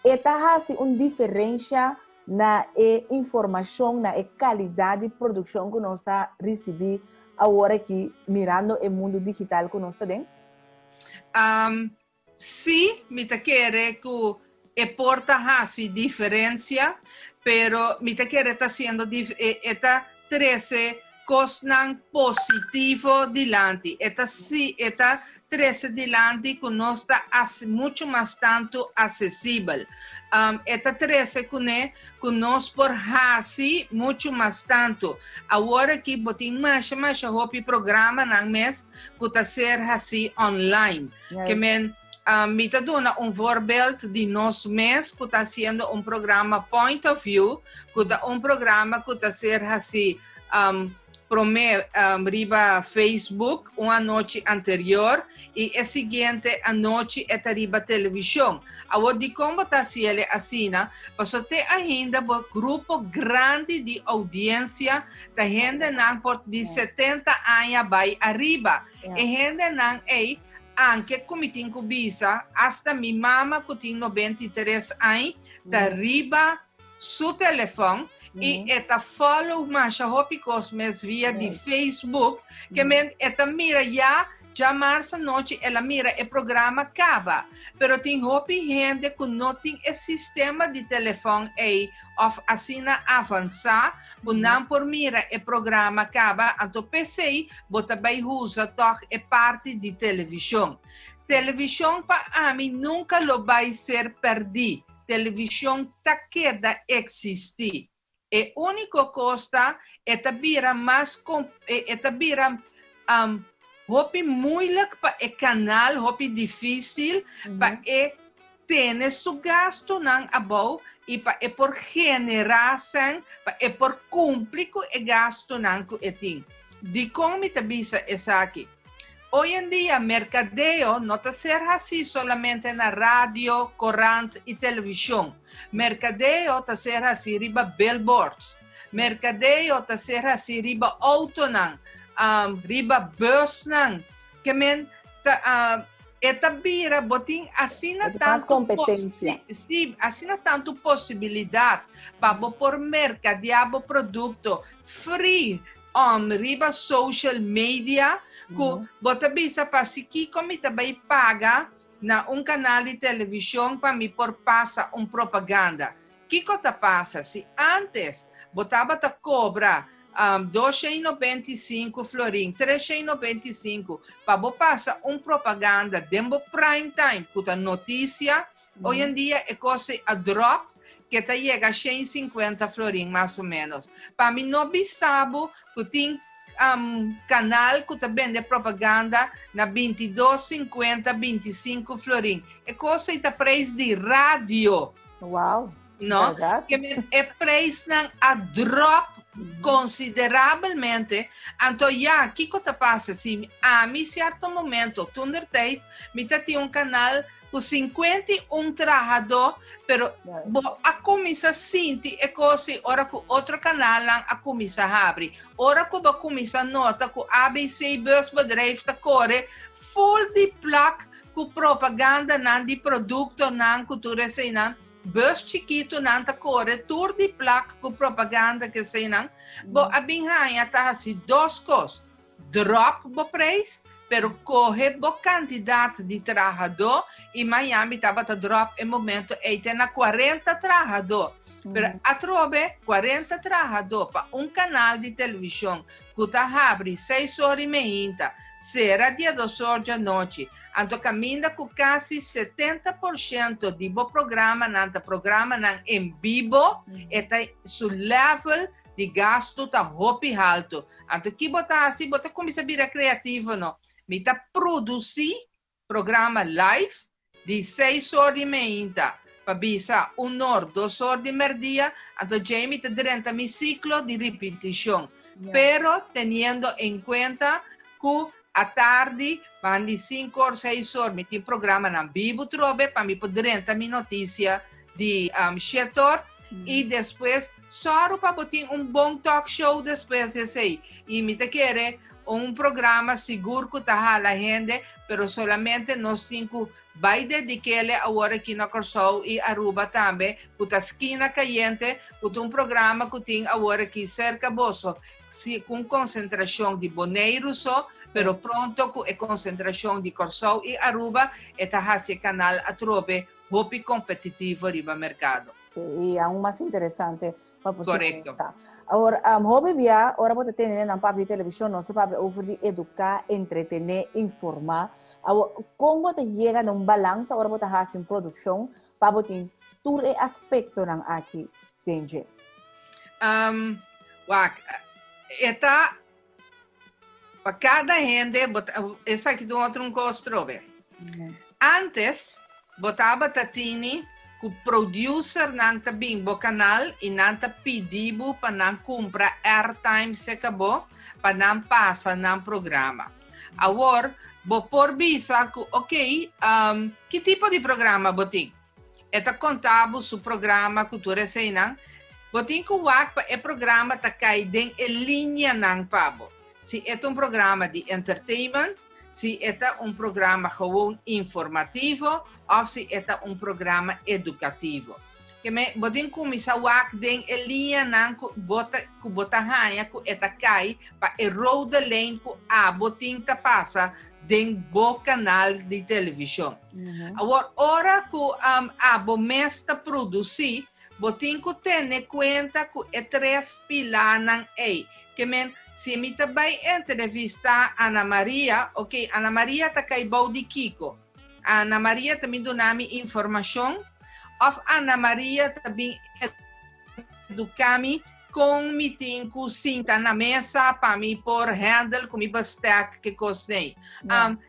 e ta hasi un diferensha na e informashon, na e kalidat di produkshon ku nos ta risibí awor aki mirando e mundu digital ku nos ta den? Sí, mi ta kere ku e por ta hasi diferensia, pero mi ta kere ta hasiendo e ta trese kosnan positivo dilanti. E ta si e ta trese dilanti ku nos ta muchu mas tantu asesibel. E ta trese kuné ku nos por hasi muchu mas tantu. Awor aki bo tin masha masha hopi programanan mes ku ta ser hasi online. Ke men mi ta duna un voorbeeld di nos mes ku ta hasiendo un programa Point of View, ku ta un programa ku ta ser hasi promé riba Facebook un anochi anterior i e siguiente anochi e ta riba televishon. Awor dikon bo ta hasiel asina? Pasobra te ainda bo grupo grandi di oudiensia ta hendenan por di 70 aña bai ariba. E hendenan ei, anke ku mi tin ku bisa, asta mi mama ku tin 93 añ ta riba su telefòn i e ta follow masha hopi kos mes via di Facebook, ke men e ta mira ya djamars anochi el a mira e programa kaba. Pero tin hopi hende ku no tin e sistema di telefòn ei òf asina avansá ku nan por mira e programa kaba, anto p'esei bo ta bai usa tòg e parti di televishon. Televishon pa ami nunka lo bai ser pèrdí. Televishon ta keda eksistí. E úniko kos ta e ta bira mas e ta bira hopi muilik pa e kanal, hopi difísil pa e tene su gastunan abou i pa e por generá sèn pa e por kumpli ku e gastunan ku e tin. Dikon mi ta bisa esaki? Hoy en dia merkadeo no ta ser hasí solamente na radio, korant i televishon. Merkadeo ta ser hasí riba billboards. Merkadeo ta ser hasí riba outonan, riba busnan. Ke men ta e ta bira bo tin asina tantu kompetensia. Sí, asina tantu posibilidat pa bo por merkadeá bo produkto free um riba social media ku bo ta bisa pa si kiko mi ta bai paga na un kanal di televishon pa mi por pasa un propaganda. Kiko ta pasa si antes bo tabata kobra um 295 florin, 395 pa bo pasa un propaganda den bo prime time ku ta notisia, hoy en dia e kos a drop ke ta yega 150 florin mas o menos. Pa mi no bisa bo ku tin kanal ku ta bende propaganda na 22,50, 25 florin. E kos ei ta preis di radio. Wow. No? Ke men e preisnan a drop konsiderabelmente. Anto ya, kiko ta pasa? Si ami sierto momento, toentertijd, mi ta tin un kanal ku 51 trahadó, pero bo a kuminsá sinti e kos ei ora ku otro kanalnan a kuminsá habri. Ora ku bo a kuminsá nota ku ABC Busbedrijf ta kore full di plak ku propagandanan di produktonan ku tur eseinan, bus chikitunan ta kore tur di plak ku propaganda ku eseinan, bo a bin haña ta hasi dos kos. drop bo prijs, pero kohe bo kantidat di trahadó i Miami tabata drop e momento ei te na 40 trahadó. Pero atrobe 40 trahadó pa un kanal di televishon ku ta habri 6 or i meinta, sera 12 or djanochi, anto kaminda ku kasi 70% di bo programanan ta programanan en bibo, e ta su level di gastu ta hopi haltu. Anto ki bo ta hasi? Bo ta kuminsá bira kreativo no. Mi ta produsí programa live di 6 or di meinta pa bisa 1 or, 2 or di mèrdia, anto djei mi ta drenta mi siklo di ripitishon. Pero teniendo en kuenta ku atardi ban di 5 or, 6 or mi tin programanan bibu trobe pa mi por drenta mi notisia di 7 or i despues sòru pa bo tin un bon talk show despues di esei. I mi ta kere un programa sigur ku ta hala hende, pero solamente nos tin ku bai dedik'ele awor aki na Kòrsou i Aruba tambe, ku ta Skina Kayente, ku ta un programa ku tin awor aki serka boso, si ku un konsentrashon di Boneiru so, pero pronto ku e konsentrashon di Kòrsou i Aruba e ta hasi e kanal atrobe hopi kompetitivo riba merkado. Sí, i aun mas interesante pa por Korekto. sa. Awor, hopi bia, ora bo ta tende nan papia di televishon, nos ta papia over di eduká, entretené, informá. Awor, kon bo ta yega na un balansa ora bo ta hasi un produkshon pa bo tin tur e aspektonan aki den dje? Wak, e ta pa kada hende, bo ta, esaki ta un otro un kos trobe. Antes, bo tabata tini ku producernan ta bin bo kanal i nan ta pidi bo pa nan kumpra airtime serka bo pa nan pasa nan programa. Awor, bo por bisa ku ok, ki tipo di programa bo tin? E ta konta bo su programa ku tur eseinan. Bo tin ku wak pa e programa ta kai den e lineanan pa bo. Si e ta un programa di entertainment, si e ta un programa gewoon informativo òf si e ta un programa edukativo. Ke men bo tin kuminsá wak den e liñanan ku bo ta ku bo ta haña ku e ta kai pa e rode lijn ku abo tin ta pasa den bo kanal di televishon. Awor ora ku abo mes ta produsí, bo tin ku tene kuenta ku e tres pilánan ei. Ke men, si mi ta bai entrevistá Ana Maria, ok, Ana Maria ta kai bou di kiko? Ana Maria ta bin duna mi informashon òf Ana Maria ta bin eduká mi kon mi tin ku sinta na mesa pa mi por handle ku mi bestek ke kos nei.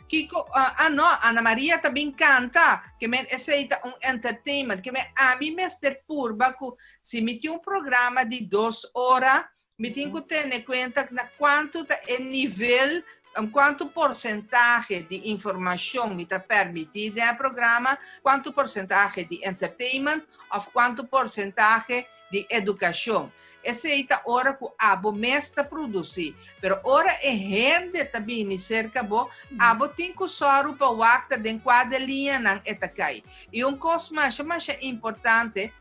Kiko, ah no, Ana Maria ta bin kanta, ke men esei ta un entertainment, ke men ami mester purba ku si mi tin un programa di 2 ora, Mi tin ku tene kuenta na kuantu ta e nivel, kuantu porsentahe di informashon mi ta permití den e programa, kuantu porsentahe di entertainment òf kuantu porsentahe di edukashon. Esei ta ora ku abo mes ta produsí. Pero ora e hende ta bini serka bo, abo tin ku sòru pa wak ta den kua de liñanan e ta kai. I un kos masha masha importante,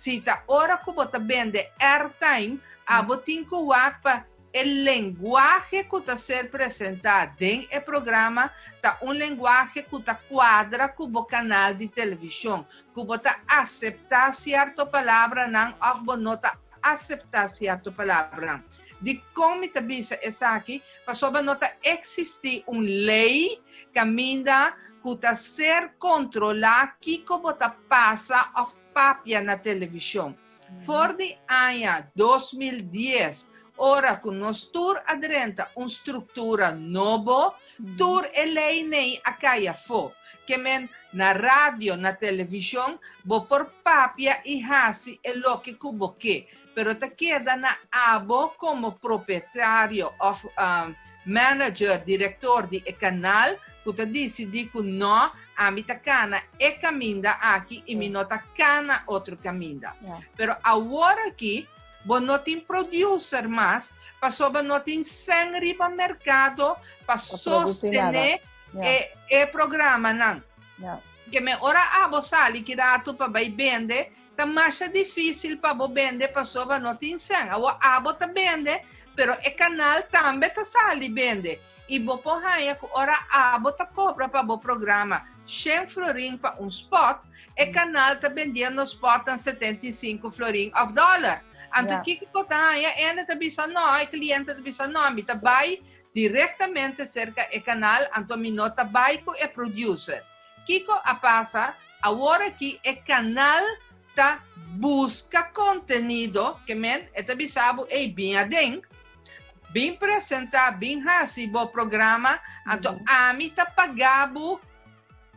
Si ta ora ku bo ta bende airtime, abo tin ku wak pa e lenguahe ku ta ser presentá den e programa ta un lenguahe ku ta kuadra ku bo kanal di televishon, ku bo ta aseptá sierto palabranan òf bo no ta aseptá sierto palabranan. Dikon mi ta bisa esaki? Pasobra no ta eksistí un lei kaminda ku ta ser kontrolá kiko bo ta pasa òf papia na televishon. For di aña 2010, ora ku nos tur a drenta un struktura nobo, tur e leinan a kai afó. Ke men na radio, na televishon, bo por papia i hasi e loke ku bo ke, pero ta keda na abo komo propietario òf manager, direktor di e kanal ku ta disidí ku nò, ami ta kana e kaminda aki i mi no ta kana otro kaminda. Pero awor aki bo no tin producer mas pasobra no tin sèn riba merkado pa sostené e programanan. Ke men ora abo sali ki ratu pa bai bende, ta masha difísil pa bo bende pasobra no tin sèn. Awor abo ta bende. pero e kanal tambe ta sali bende. I bo por haña ku ora abo ta kobra pa bo programa 100 florin pa un spot, e kanal ta bendiendo spotnan 75 florin òf dòler. Anto kiko bo ta haña? Ende ta bisa no, e kliente ta bisa no, mi ta bai direktamente serka e kanal, anto mi no ta bai ku e producer. Kiko a pasa? Awor aki e kanal ta buska kontenido, ke men e ta bisa bo, ey, bin aden, bin presentá, bin hasi bo programa, anto ami ta paga bo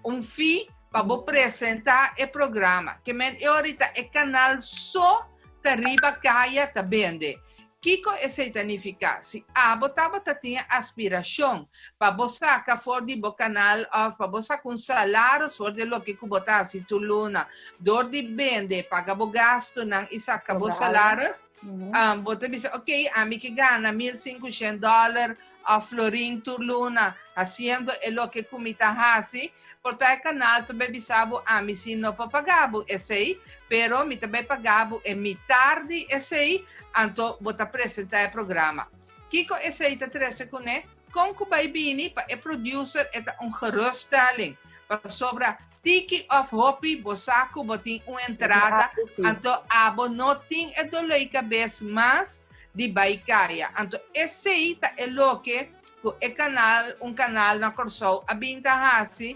un fee pa bo presentá e programa. Ke men e orita e kanal so ta riba kaya ta bende. Kiko esei ta nifiká? Si abo tabata tin e aspirashon pa bo saka for di bo kanal òf pa bo saka un salaris for di loke ku bo ta hasi tur luna dor di bende, paga bo gastunan i saka bo salaris, bo ta bisa, ok, ami ke gana 1500 dòler òf florin tur luna hasiendo e loke ku mi ta hasi, por ta e kanal ta bai bisa bo, ami si no por paga bo esei, pero mi ta bai paga bo e mitar di esei. Anto bo ta presentá e programa. Kiko esei ta trese kuné? Kon ku bai bini pa e producer e ta un geruststelling. Pasobra tiki òf hopi bo sa ku bo tin un entrada, anto abo no tin e doló i kabes mas di bai kaya. Anto esei ta e loke ku e kanal, un kanal na Kòrsou a bin ta hasi,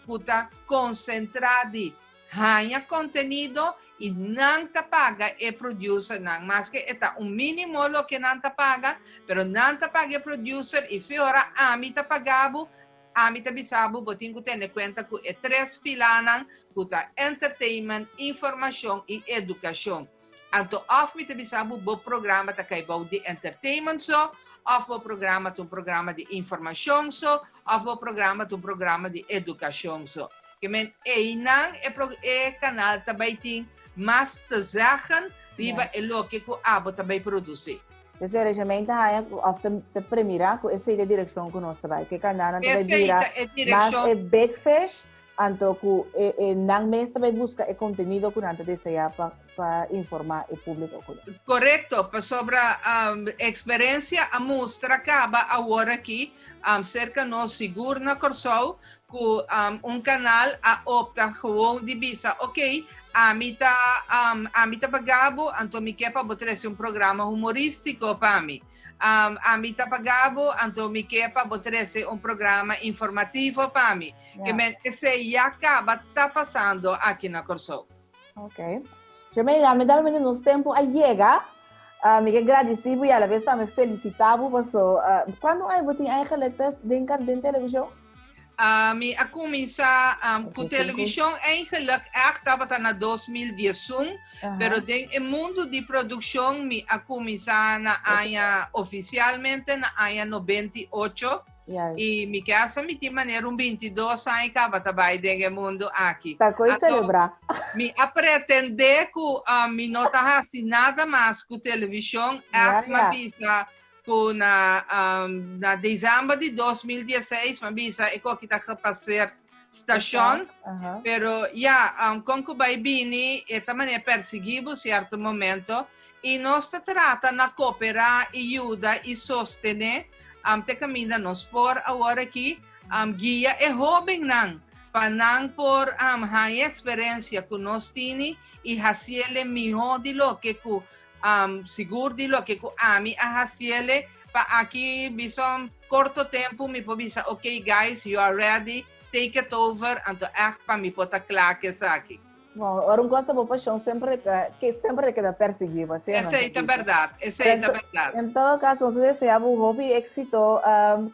ku ta konsentrá di haña kontenido i nan ta paga e producernan, maske e ta un mínimo loke nan ta paga, pero nan ta paga e producer i fiora ami ta paga bo, ami ta bisa bo, bo tin ku tene kuenta ku e tres pilanan ku ta entertainment, informashon i edukashon. Anto òf mi ta bisa bo, bo programa ta kai bou di entertainment so, òf bo programa ta un programa di informashon so, òf bo programa ta un programa di edukashon so. Ke men einan e pro e kanal ta bai tin mas te zeggen riba e loke ku abo ta bai produsí. P'esei Regimen ta haña ku òf ta ta premirá ku esei ta e direkshon ku nos ta bai. Ku e kanalnan ta bai Esei bira ta e mas direkshon. e big fish, anto ku e e nan mes ta bai buska e kontenido ku nan ta deseá pa pa informá e públiko kuné. Korekto, pasobra eksperensia a mustra kaba awor aki serka nos sigur na Kòrsou ku un kanal a opta gewoon di bisa ok ami ta ami ta paga bo anto mi ke pa bo trese un programa humoristiko pa mi ami ta paga bo anto mi ke pa bo trese un programa informativo pa mi ke men esei ya kaba ta pasando aki na Kòrsou. Ok. Jermaine, lamentablemente nos tempo a yega. Mi ke gradisi bo y a la vez tambe felicita bo paso. Cuanto aña bo tin eigenlijk den, den television? Mi a cuminsa cu television eigenlijk echt tabata na 2011, pero den e mundo di produccion mi a cuminsa na aña oficialmente na aña 98. I mi ke hasta mi tin manera un 22 aña kaba ta bai den e mundu aki. Ta koe selebrá. Mi a pretendé ku mi no ta hasi nada mas ku televishon. Ègt m'a bisa ku na na desèmber di 2016 m'a bisa e koki ta gepaseerd stashon. Pero ya, kon ku bai bini e ta manera persiguí bo sierto momento. I nos ta trata na koperá i yuda i sostené te kaminda nos por awor aki guia e hóbennan pa nan por haña eksperensia ku nos tini i hasiele mihó di loke ku sigur di loke ku ami a hasiele pa aki bisa korto tempu mi por bisa ok guys you are ready take it over anto ègt pa mi por ta kla ku esaki. Bon, ora un kos ta bo pashon semper ta ke semper ta keda persiguí bo, asina nan ta Esei ta bisa. bèrdat, esei ta bèrdat. En todo kaso nos ta desea bo hopi éksito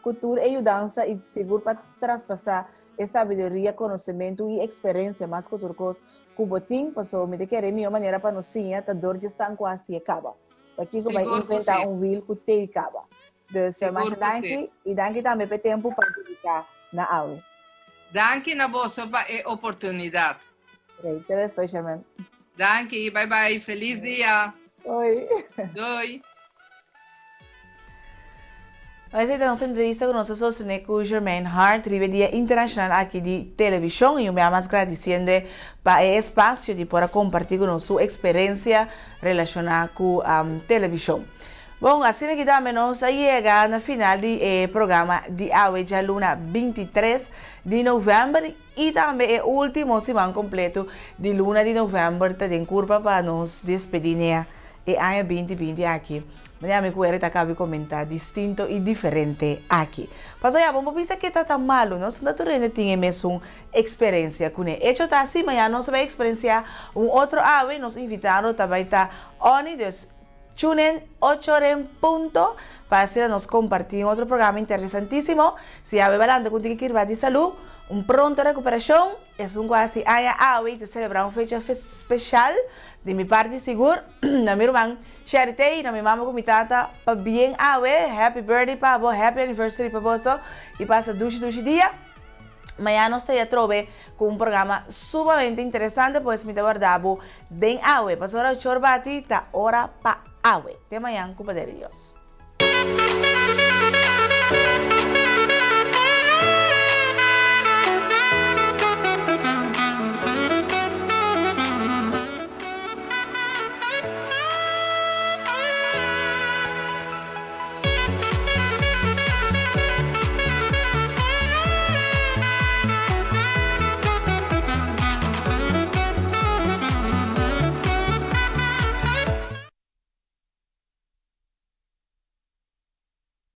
ku tur e yudansa i sigur pa traspasá e sabiduria, konosementu i eksperensia mas ku tur kos ku bo tin, pasobra mi ta kere e mihó manera pa nos siña ta dor dje esnan ku a hasi e kaba. Pakiko bai Sigur ku inventá sí. un wiel ku tei kaba? Dus Sigur masha ku sí. danki i danki tambe pa e tempu pa dediká na awe. Danki na boso pa e oportunidat. Great, te despues Sherman. Danki, bye bye, felis dia. Doei. Doei. Esei ta nos entrevista ku nos ta sostené ku Germaine Hart riba e Dia Internashonal aki di Televishon i un bia mas gradisiendo e pa e espasio di por a kompartí ku nos su eksperensia relashoná ku televishon. Bon, asina aki tambe nos a yega na final di e programa di awe djaluna 23 di novèmber i tambe e último siman kompleto di luna di novèmber ta den kurpa pa nos despedí nea e aña 2020 aki. Manera mi ku Eric ta kaba di komentá distinto i diferente aki. Pasobra ya bo por bisa ke ta tan malu, nos no ta tur hende tin e mesun eksperensia kuné. Echo ta así, mañana nos ta bai eksperensiá un otro awe, nos invitado ta bai ta Onnie, dus tune in ocho ora en punto pa asina nos kompartí un otro programa interesantísimo. Si awe balanta ku un tiki kirba di salú, un pronto rekuperashon. Esun ku hasi aña awe i ta selebrá un fecha speshal di mi parti sigur na mi ruman Sherite i na mi mama ku mi tata pabien awe. Happy birthday pa bo, happy anniversary pa boso i pasa dushi dushi dia. Mañana nos ta ya trobe ku un programa sumamente interesante pues mi ta warda bo den awe pasobra ochor bati ta ora pa awe. Te mañan ku poder di Dios.